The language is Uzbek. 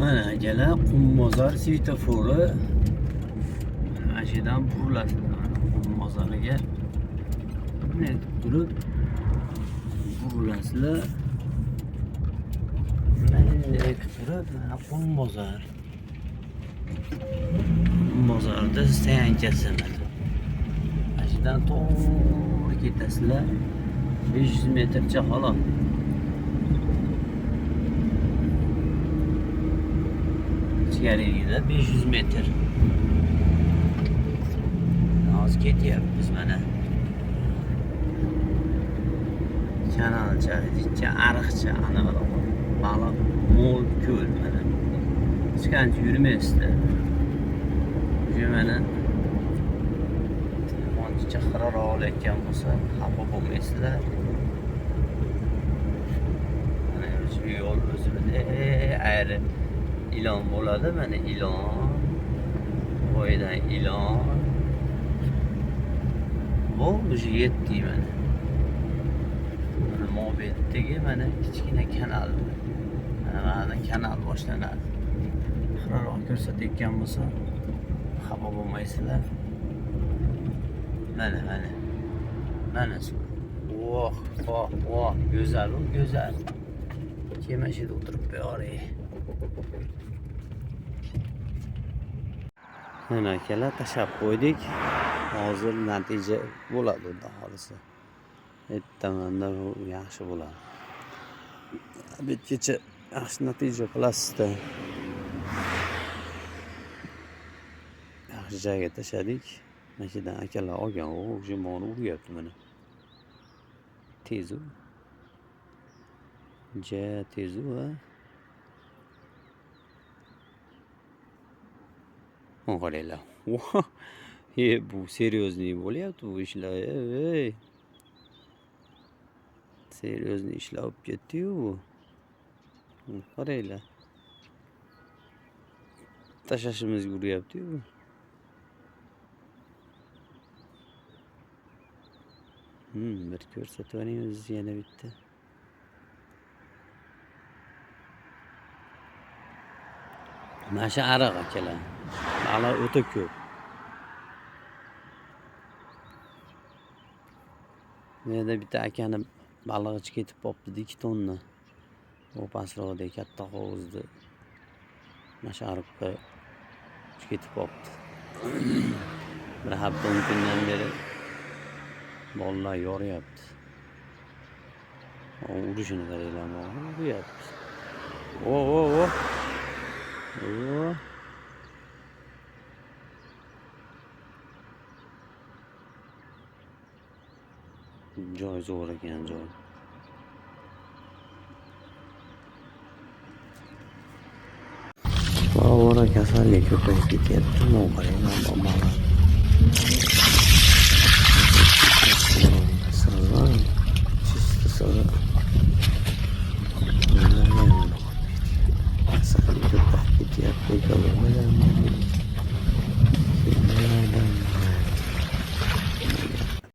Mana akalar, Qumbozor svetofori. Mana shu yerdan burilasizlar. Mana Qumbozorga bunday turib burilasizlar. Bunday turib mana Qumbozor. Qumbozorda stoyankasi mana. Mana shu yerdan to'g'ri ketasizlar. 500 metrcha xolos. İçeriğinde 500 metr. Hozir ketyapmiz mana. Kanalcha, jicha, ariqcha, ana baliq mo'l ko'l mana. Hech qancha yurmaysizlar. Уже mana telefoncha xiraroq olayotgan bo'lsa, xafa bo'lmaysizlar. Mana shu yo'l o'zi ayri ilon bo'ladi, mana ilon. Boyadan ilon. Bo'ldi, уже yetdik mana. Mana Mobetdagi mana kichkina kanal. Mana kanal boshlanadi. Xiraroq ko'rsatayotgan bo'lsa, xafa bo'lmaysizlar. Mana mana. Mana suv. Voh, voh, voh, go'zal, u go'zal. Kema ichida o'tirib qo'yavering. Mana akalar, tashlab qo'ydik. Hozir natija bo'ladi, xudo xohlasa. Ertaman-da yaxshi bo'ladi. Obedgacha yaxshi natija qilasizda. Yaxshi joyga tashladik. Mana shu yerdan akalar olgan, u уже moli uryapti mana. Tez u. Ja tez u, ha. Qaranglar. E, bu серьезный bo'lyapti bu ishlar. Ey. Серьезный ishlar bo'lib ketdi-yu bu. Qaranglar. Tashlashimizga uryapti-yu bu. Bir ko'rsatib yuboring o'zingiz yana bitta. Mana shu ariq akalar. Baliq o'ta ko'p. Bu yerda bitta akani balig'i ketib qolibdi 2 tonna. U pastroqdagi katta hovuzda mana shu ariqqa ketib qolibdi. Bir hafta 10 kundan beri bolalar yoryapti. Urishini qaranglar, uryapti. O, o, o. O. Joy zo'r ekan, joy. Bora kasallik ko'payib ketyapti. Qaranglar, bolalar. Sazon, чисто sazon.